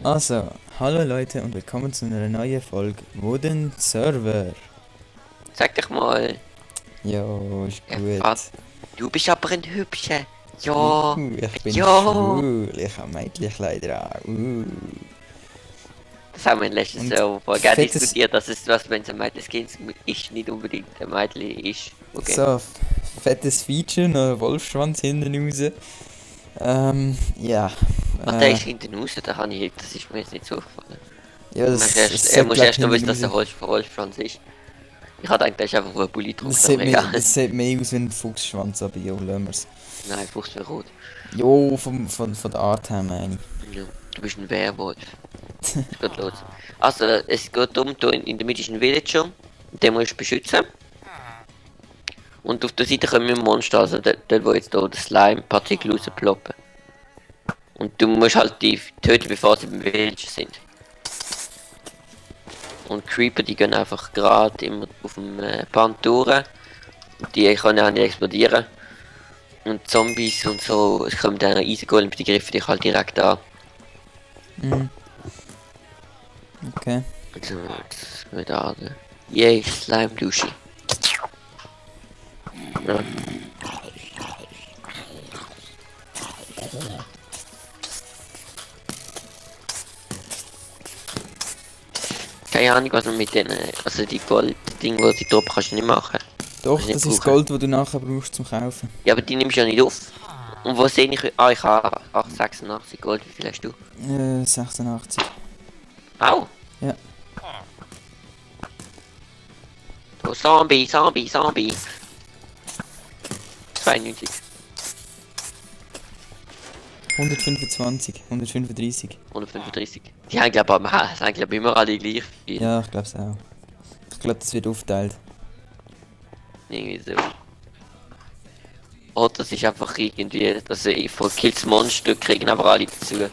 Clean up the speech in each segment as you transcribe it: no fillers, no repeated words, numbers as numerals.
Also, hallo Leute und willkommen zu einer neuen Folge Wooden Server. Sag doch mal, Jo, ist gut. was? Du bist aber ein Hübscher. Ja, Ich bin ja. schwul, ich habe Mädchenkleider an. Das haben wir in letzter Und Server vorher fettes- diskutiert, dass es was, wenn es ein Mädchen ist, nicht unbedingt ein Mädchen ist. Okay. So, fettes Feature, noch ein Wolfsschwanz hinten raus. Ja. Ach, der ist hinten raus, das ist mir jetzt nicht so aufgefallen. Ja, Er das muss glaub erst noch wissen, hinten dass der raus. Wolfsfranz ist. Ich hatte eigentlich das ist einfach ein Bulli drauf, Das aber sieht, egal. das sieht mehr aus wie ein Fuchsschwanz, aber jo, lassen wir's. Nein, Fuchs wäre rot. Jo, von der Art her meine ich. Ja, du bist ein Werwolf. Es geht los. Also, es geht darum, da in der Mitte ist ein Villager, den musst du beschützen. Und auf der Seite kommen Monster, also dort wo jetzt hier das Slime-Partikel rausploppen. Und du musst halt die töten, bevor sie beim Villager sind. Und Creeper, die gehen einfach gerade immer auf dem Band durch. Und die können auch nicht explodieren. Und Zombies und so, es kommen dann Eisengolem, die greifen dich halt direkt an. Mhm. Okay. Also, jetzt wieder an. Yay, Slime-Dusche. Ja. Keine Ahnung, was man mit denen, also die Gold-Ding, wo sie droppen, kannst du nicht machen. Doch, Kannst du das nicht ist das brauchen. Gold, das du nachher brauchst zum Kaufen. Ja, aber die nimmst du ja nicht auf. Und wo sehe ich? Ah, ich habe 886 Gold, wie viel hast du? 86. Au! Ja. Oh, Zombie! 92. 125, 135. 135. Die haben glaube immer alle gleich viel. Ja, ich glaube es auch. Ich glaube, das wird aufteilt. Irgendwie so. Oder das ist einfach irgendwie, dass ich von Kills Monster kriegen aber alle dazu.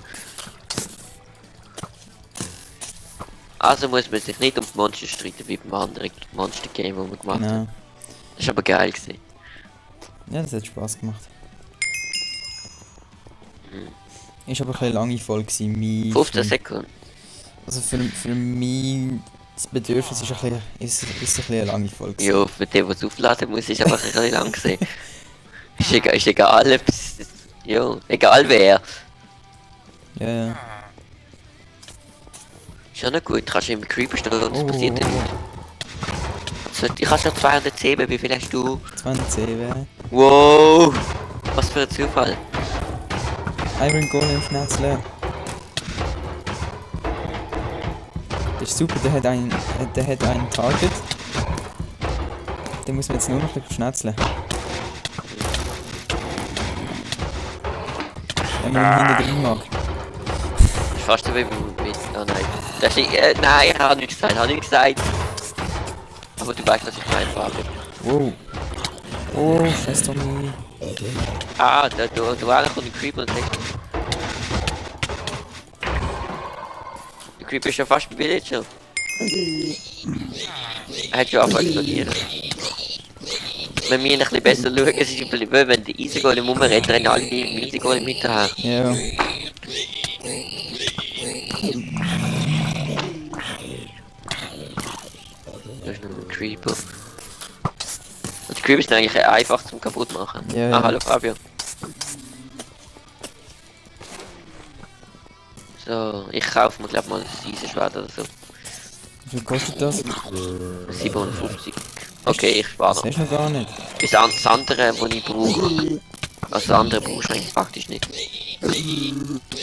Also muss man sich nicht um die Monster streiten wie beim anderen Monster-Game, das wir gemacht haben. Genau. Das ist aber geil gewesen. Ja, das hat Spaß gemacht. Ist aber ein bisschen lange Folge gewesen. 15 Sekunden. Also für mich, das Bedürfnis ist ein bisschen eine lange Folge gewesen. Ja, für den, der es aufladen muss, ist einfach ein bisschen lang gewesen. Ist egal, ob es... Ja, egal wer. Ja, ja. Ist ja nicht gut, kannst du im Creeper stehen und es Oh, passiert oh, nicht. So, ich habe schon 207, wie viel hast du? 20 wäre. Wow! Was für ein Zufall. Iron Golem Schnetzler. Das ist super, der hat einen Target. Den muss man jetzt nur noch ein bisschen schnetzeln. Wenn man ihn hinten drin mag. Das ist fast so wie mit... Oh nein. Das ist... nein, ich habe nichts gesagt, Aber du weißt, dass ich meine Frage. Wow. Oh, scheiß Tommy. Ah, du einer von den Creeper und sagt... Der Creeper ist ja fast ein Villager. Er hat schon angefangen zu explodieren. Wenn wir ein bisschen besser schauen, es ist ein bisschen, wenn die Eisengolem rumrennt, rennen alle im Eisengolem hinterher. Ja. Das ist noch ein Creeper. Und die Creeper sind eigentlich einfach zum kaputt machen. Ja, Ah, ja. hallo Fabio. So, ich kaufe mir glaube mal ein Eisenschwert oder so. Wie viel kostet das? 750. Okay, ich spare Das noch. hast du noch gar nicht. Das andere, was ich brauche. Also das andere brauchst du eigentlich praktisch nicht.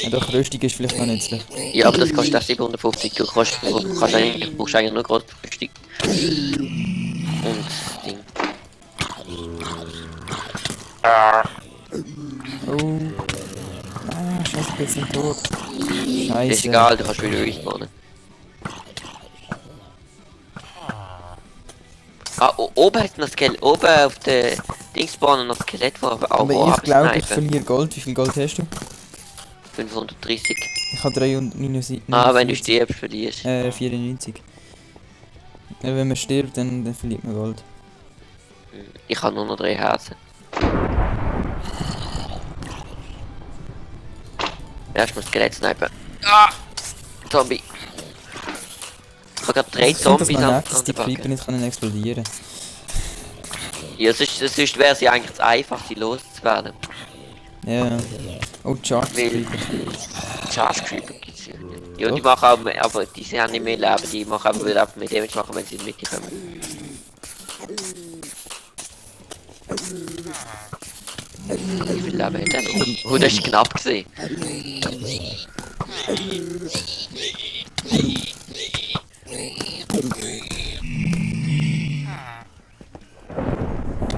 Ja, doch, Rüstung ist vielleicht noch nützlich. Ja, aber das kostet auch 750. Du brauchst eigentlich nur groß Rüstung. Und das Ding. Oh. Ah, scheiße, ich bin jetzt nicht tot. Ist Scheiße. egal, du kannst wieder respawnen. Ah, oben hat noch Skelett. Oben auf der Dingsbahn noch Skelett, wo aber auch Aber ich glaube, ich absnipen. verliere Gold. Wie viel Gold hast du? 530. Ich habe 379. Ah, wenn du stirbst, verlierst. 94. Ja, wenn man stirbt, dann verliert man Gold. Ich habe nur noch 3 Herzen. Erstmal Skelett snipen. Ah! Zombie. Ich habe gerade 3 Ich finde das Zombies noch an nett, dass die der Creeper Backe. nicht können explodieren. Ja, sonst wäre sie eigentlich zu einfach, sie loszuwerden. Ja. Oh, Charge Weil- Creeper. Charge Creeper gibt's ja. Ja, die Doch. machen auch mehr, aber die haben nicht mehr Leben, die machen aber wieder mehr Damage machen, wenn sie in die Mitte kommen. Wie viel Leben hat er noch? Oh, das ist knapp gesehen.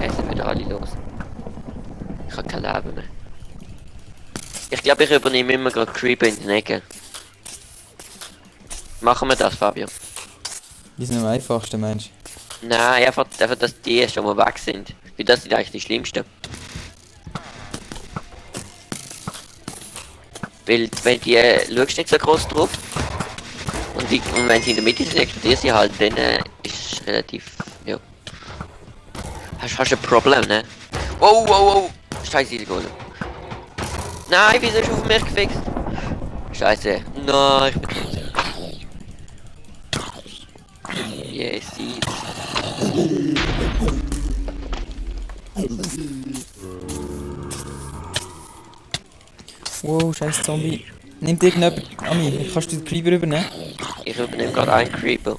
Jetzt sind wieder alle los. Ich habe kein Leben mehr. Ich glaube, ich übernehme immer gerade Creeper in den Ecken. Machen wir das, Fabio? Die sind am einfachsten, Mensch. Nein, einfach, dass die schon mal weg sind. Weil das sind eigentlich die schlimmsten. Weil, wenn die, schaust nicht so groß drauf. Und wenn sie in der Mitte sind, explodieren sie halt, dann ist es relativ, ja. Hast ein Problem, ne? Wow, wow, wow! Scheiße, die Golem. Nein, wieso ist auf mich gefixt? Scheiße. Nein, ich bin tot. Yes, sie. Wow, scheiß Zombie. Nimmt irgendjemand Ami, kannst du den Creeper übernehmen? Ich übernehme gerade einen Creeper.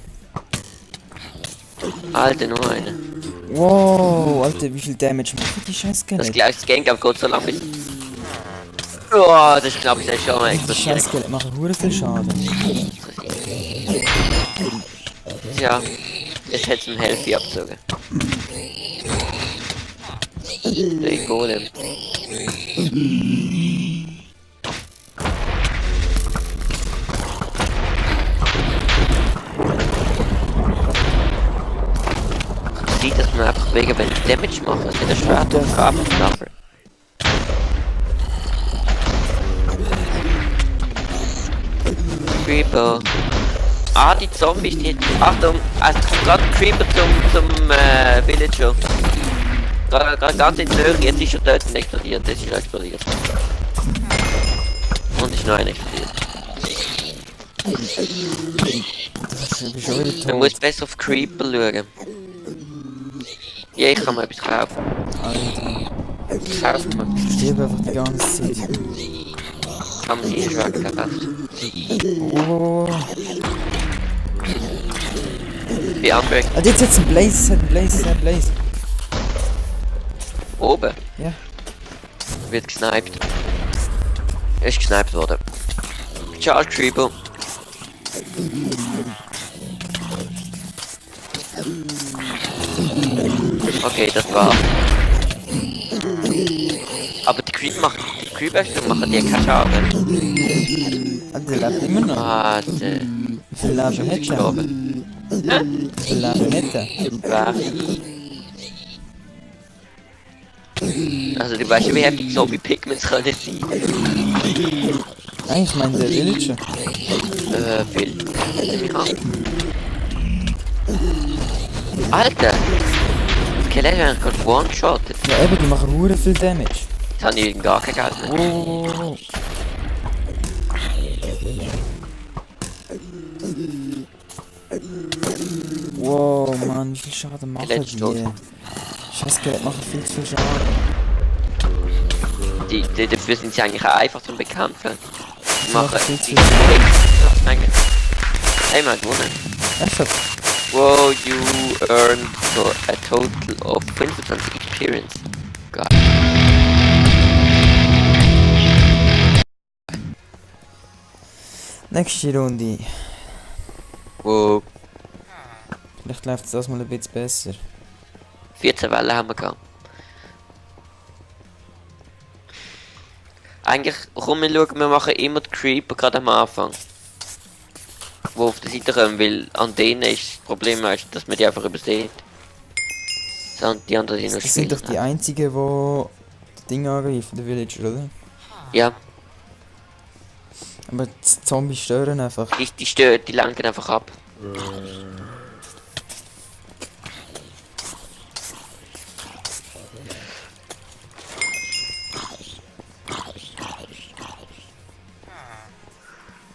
Alter, nur einen. Wow, Alter, wie viel Damage machen die scheiß Das Skelett? gleiche Game gab Gott so lange bis. Oh, das ist knapp, ich schon mal Die explodieren. scheiß Skelett machen hure viel Schaden. Ja, jetzt hätte es einen Healthy abgezogen. Der Golem. Sieht, dass man einfach wegen wenn ich Damage mache, mit der Schwert und Grabknapper. Creeper. Ah, die Zombies, die. Achtung, es kommt gerade ein Creeper zum Villager. Gerade ganz in der Nähe, jetzt ist er dort und explodiert, jetzt ist er explodiert. Und ist noch ein explodiert. Ich bin schon wieder Man muss tot. besser auf Creeper schauen. Ja, ich kann mir etwas kaufen. Alter, Kauf mir. ich sterbe einfach die ganze Zeit. Kann man sich schwer kaufen. Oh. Wie Unbreak. Ah, jetzt hat's einen Blaze, es hat einen Blaze, es hat einen Blaze. Oben. Ja. Wird gesniped. Ist gesniped worden. Charge Creeper. Okay, das war. Aber die Creeper machen dir keinen Schaden. Alter, der lebt immer noch. Warte. Wie viel Leben hat er? Gestorben. Wie viel Leben hat er? Wer? Also du weißt ja, wie heftig Zombie Pigments können sein. Nein, ich meine der Villager. Viel. Nehme ich an. Alter! Das Skelett ist eigentlich gerade One-Shot. Jetzt Ja eben, die machen hure viel Damage. habe ich gar kein Geld mehr. Oh. Wow, Mann, wie viel Schaden machen Skelett ist tot. die? Scheiß Skelett machen viel zu viel Schaden. Dafür sind sie eigentlich auch einfach zum Bekämpfen. Die machen viel zu die viel. Hey, man, gewonnen. Echt? Wow, you earned a total of 25 Experience. Geil. Nächste Runde. Wow. Vielleicht läuft es das mal ein bisschen besser. 14 Wellen haben wir gehabt. Eigentlich, komm, wir schauen, wir machen immer die Creeper gerade am Anfang. Wo auf der Seite kommen, weil an denen ist das Problem meistens, dass man die einfach übersieht. Und die anderen sind noch Das sind doch die spielen. einzigen, die das Ding angreifen, der Villager, oder? Ja, Aber die Zombies stören einfach. die stören, die lenken einfach ab.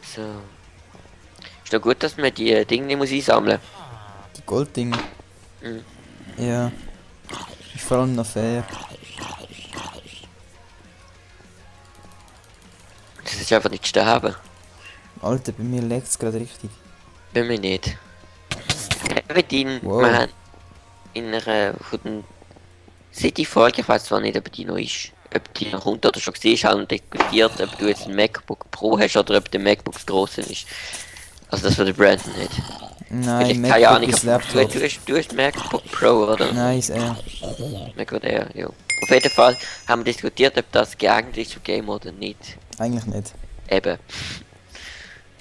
So. Ist doch gut, dass man die Dinge nicht muss einsammeln Die Golddinger. Mhm. Ja. Ist vor allem noch fair. Das ist einfach nicht sterben. Alter, bei mir leckt es gerade richtig. Bei mir nicht. Eben Wow. wir haben in einer von den City-Folge, ich weiß zwar nicht, ob die noch ist, ob die noch kommt oder schon gesehen ist, haben diskutiert, ob du jetzt ein MacBook Pro hast oder ob der MacBook das grosse ist. Also das war der Brandon nicht. Nein, Vielleicht keine Ahnung, MacBook ist aber Laptop. du hast MacBook Pro, oder? Nein, ist er. MacBook Air, ja. Auf jeden Fall haben wir diskutiert, ob das geeignet ist für Game oder nicht. Eigentlich nicht. Eben.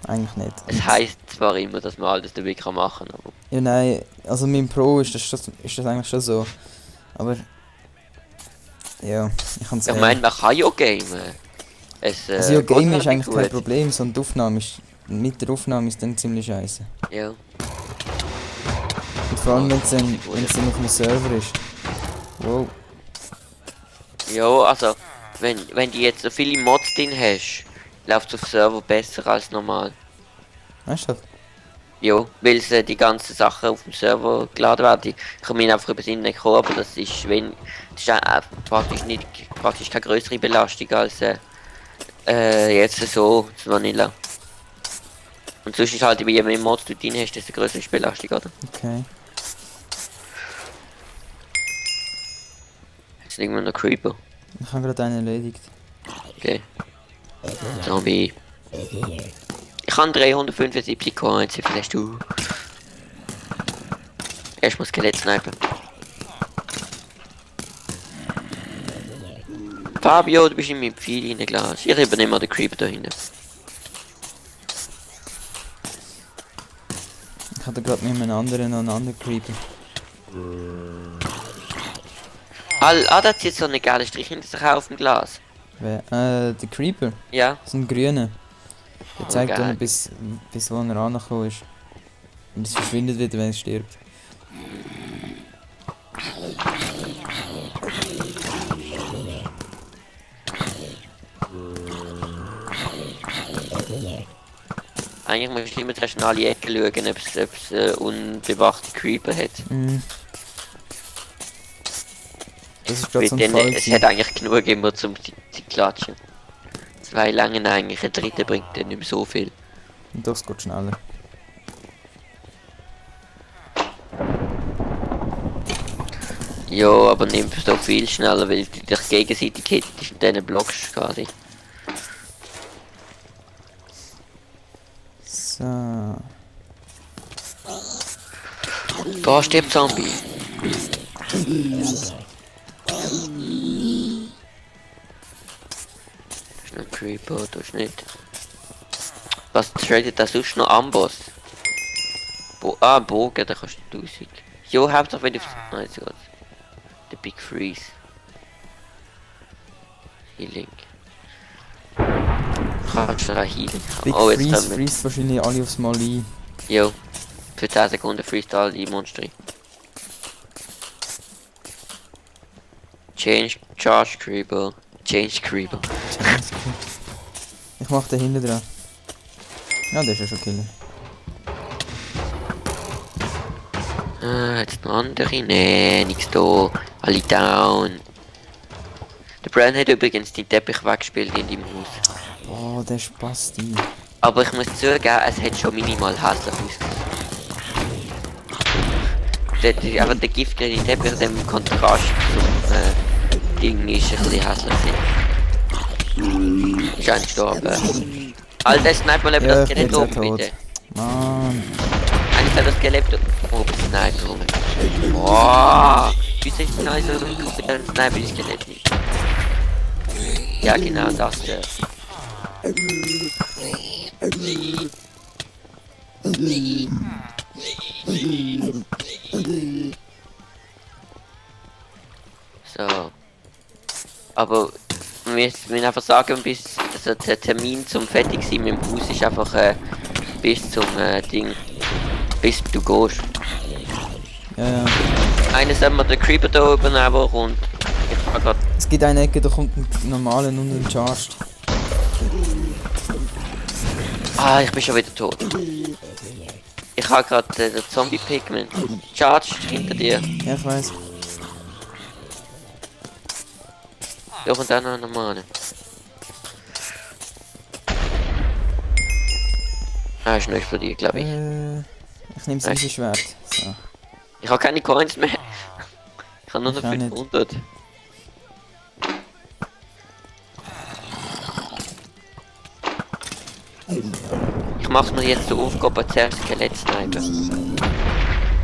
Eigentlich nicht. Es heisst zwar immer, dass man alles dabei kann machen, aber Ja, nein, also mit dem Pro ist das eigentlich schon so. Aber. Ja, ich kann es ich meine, man kann ja gamen. Also ja, geht Game ist relativ eigentlich kein gut. Problem, sondern die Aufnahme ist. Mit der Aufnahme ist dann ziemlich scheiße. Ja. Und vor allem wenn es dann, gut. wenn's dann auf einem Server ist. Wow. Ja, also, wenn du jetzt so viele Mods drin hast, läuft es auf Server besser als normal. Weißt du? Ja, weil die ganzen Sachen auf dem Server geladen werden. Ich kann mich einfach über das Internet kommen, aber das ist praktisch keine größere Belastung als jetzt so das Vanilla. Und sonst ist halt, je mehr Mods du drin hast, desto größer ist die Belastung, oder? Okay. Jetzt liegen wir noch Creeper. Ich habe gerade einen erledigt. Okay. Zombie. Ich habe 375 Coins, wie viel hast du? Erstmal Skelett snipen. Fabio, du bist in meinem Pfeil in Glas. Ich übernehme mal den Creeper da hinten. Ich hatte gerade mit einem anderen noch einen anderen Creeper. Da hat jetzt so eine geile Strich hinter sich auf dem Glas. Der Creeper. Ja. So ein grüner. Der zeigt geil. dann bis wo er angekommen ist. Und es verschwindet wieder, wenn es stirbt. Eigentlich musst du immer zuerst in alle Ecken schauen, ob es unbewachte Creeper hat. Mhm. Das ist gerade Weil so ein dann, Fall. es gewesen. hat eigentlich genug immer zum zu klatschen. 2 langen eigentlich, ein dritter bringt dann nicht mehr so viel. Und das geht schneller. Ja, aber nimmt es doch viel schneller, weil du dich gegenseitig hittest und dann blockst quasi. So. Da stirbt Zombie. Das ist ein Creeper, das ist nicht. Was tradet das sonst noch Amboss? Bogen, da kannst du 1000. Jo, Hauptsache wenn du aufs... Nein, so gut. Der Big Freeze. Healing. Kannst du da healen? Big Oh, jetzt Freeze haben wir... freest wahrscheinlich alle aufs Mal ein. Jo. Für 10 Sekunden Freestyle die Monster. Change Charge Creeper. Change Creeper. Ich mach den hinten dran. Ja, der ist ja schon Killer. Jetzt noch andere? Nee, nix da. Alle down. Der Brand hat übrigens den Teppich weggespielt in deinem Haus. Oh, der Spasti. Aber ich muss zugeben, es hat schon minimal hässlich ausgesehen. Aber der giftige Teppich, dem Kontrast zum Ding ist ein bisschen hässlich. Ist eigentlich gestorben. Alter, snipe mal eben Ja, das ich bin Skelett jetzt auch oben, tot. bitte. Mann. Eigentlich hat das Skelett oben Sniper rum. Boah! Wieso ist das so ein Sniper, das Skelett nicht? Ja, genau, das der. So. Aber wir müssen einfach sagen, bis also der Termin zum fertig sein mit dem Haus ist einfach bis zum Ding. Bis du gehst. Ja, ja. Einer soll man den Creeper da oben nehmen, der kommt. Ich war grad. Es gibt eine Ecke, da kommt ein normaler und ein Charged. Ah, ich bin schon wieder tot. Ich habe gerade den Zombie-Pigment. Charged hinter dir. Ja, ich weiß. Ja, und dann noch einen normalen. Ah, ist noch explodiert, glaube ich. Ich nehme das Schwert. So. Ich habe keine Coins mehr. Ich habe nur noch Ich auch nicht. 500. Ich mach's mir jetzt zur Aufgabe, zuerst Skelett snipen.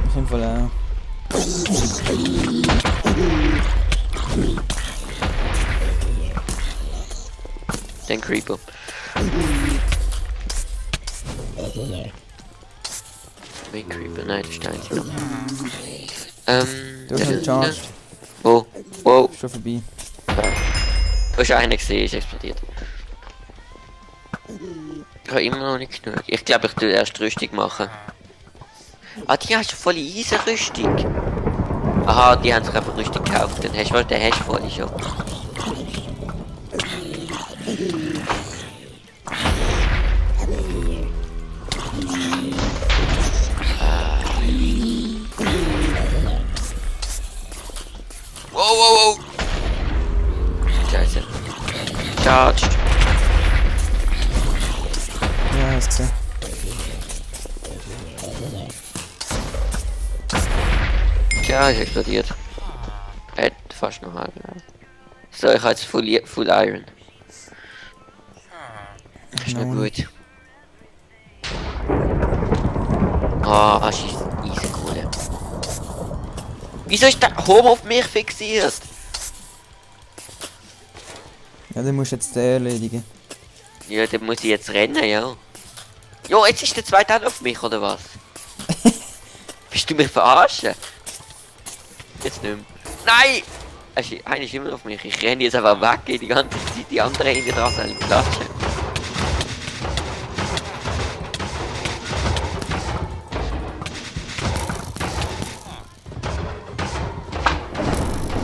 Auf jeden Fall auch. Den Creeper. Mein Creeper, nein, das ist der einzige. Du hast einen Charged. Wo? Wo? Schon vorbei. Du hast einen gesehen, ist explodiert. Ich habe immer noch nicht genug. Ich glaube, ich tue erst Rüstung machen. Ah, die hast du volle Eisenrüstung. Aha, die haben sich einfach Rüstung gekauft. Dann hast du, den hast du voll schon. Wow, wow, wow. Scheiße. Charged. Ja, hast gesehen. Ja, ist explodiert. Hat fast noch halb. So, ich habe jetzt Full Iron. Ist noch gut. Ah, ist easy cool. Wieso ist der Home auf mich fixiert? Ja, dann musst du jetzt den erledigen. Ja, dann muss ich jetzt rennen, ja. Jo, jetzt ist der zweite auch auf mich, oder was? Bist du mich verarschen? Jetzt nicht mehr. Nein! Einer ist immer auf mich. Ich renne jetzt einfach weg, die ganze Zeit die anderen hinter dran sollen klatschen.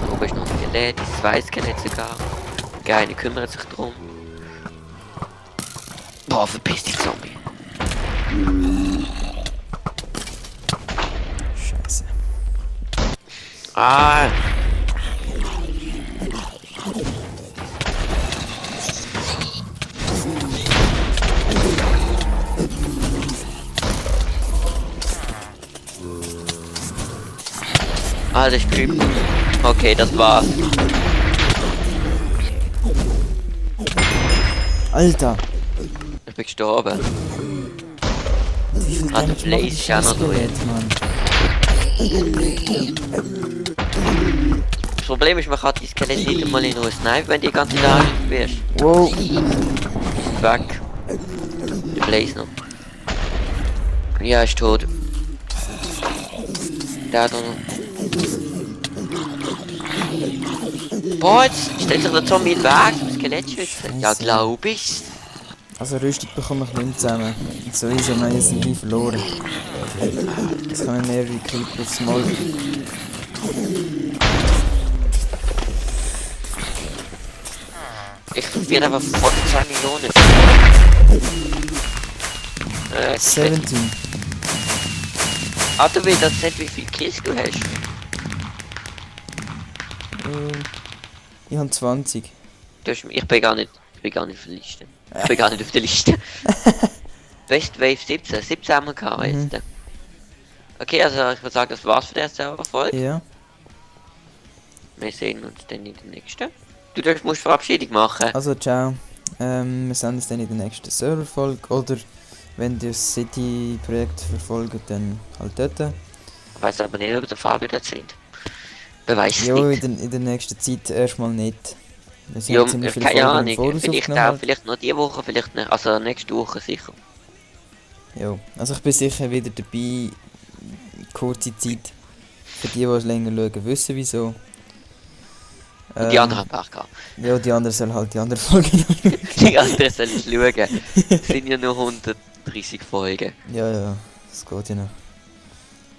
Da oben ist noch ein Skelett, 2 Skelette sogar. Geil, die kümmern sich drum. Boah, verpiss dich, Zombie. Scheiße. Ah! Ah, das ist creepy. Okay, das war's. Alter! Ich bin gestorben. Wie viel Ah, der Damage Blaze macht ist ja das noch drin. Skelett, Mann? Das Problem ist, man kann die Skelette nicht einmal in Ruhe snipen, wenn die ganze Zeit wirst. Wow! Weg. Der Blaze noch. Ja, ist tot. Der da noch. Boah, jetzt stellt sich der Zombie in den Weg zum Skelett schützen. Ja, glaub ich. Also Rüstung bekomme ich nicht zusammen. Sowieso, wir haben jetzt nie verloren. Jetzt kommen mehrere Creeper aufs Maul. Ich werde einfach vor 2 Millionen. 17. Ah, du willst das nicht, wie viel Kills du hast. Ich habe 20. Ich bin gar nicht auf der Liste. Ich bin gar nicht auf der Liste. Best Wave 17. 17 haben wir gehabt jetzt. Okay, also ich würde sagen, das war's für den Serverfolge. Ja. Wir sehen uns dann in der nächsten. Du musst Verabschiedung machen. Also ciao. Wir sehen uns dann in der nächsten Serverfolge. Oder wenn ihr das City-Projekt verfolgt, dann halt dort. Ich weiß aber nicht, ob der Fabio dort sind. Wer weiß es Jo, nicht. in der nächsten Zeit erstmal nicht. Wir sind Ja, ziemlich viele keine Folgen im Ahnung. Voraus Vielleicht aufgenommen. auch, vielleicht noch diese Woche, vielleicht nicht. Also nächste Woche sicher. Jo, also ich bin sicher wieder dabei. Kurze Zeit. Für die es länger schauen, wissen wieso. Und die anderen haben Pech gehabt. Ja, die anderen sollen halt die anderen Folgen noch schauen. Die anderen sollen schauen. Es sind ja nur 130 Folgen. Ja, das geht ja noch.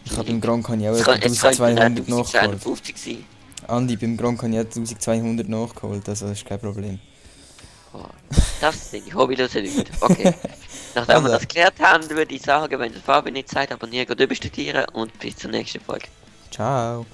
Ich habe beim Gronk habe ich auch Es etwa könnte 1200 nachgeholt. 1250 sein. Andi, beim Gronk habe ich auch 1200 nachgeholt, also das ist kein Problem. Oh. Das sind die hobbylose Leute. Okay. Nachdem wir Also. das geklärt haben, würde ich sagen, wenn der Fabian nicht Zeit abonnieren, geht über studieren und bis zur nächsten Folge. Ciao.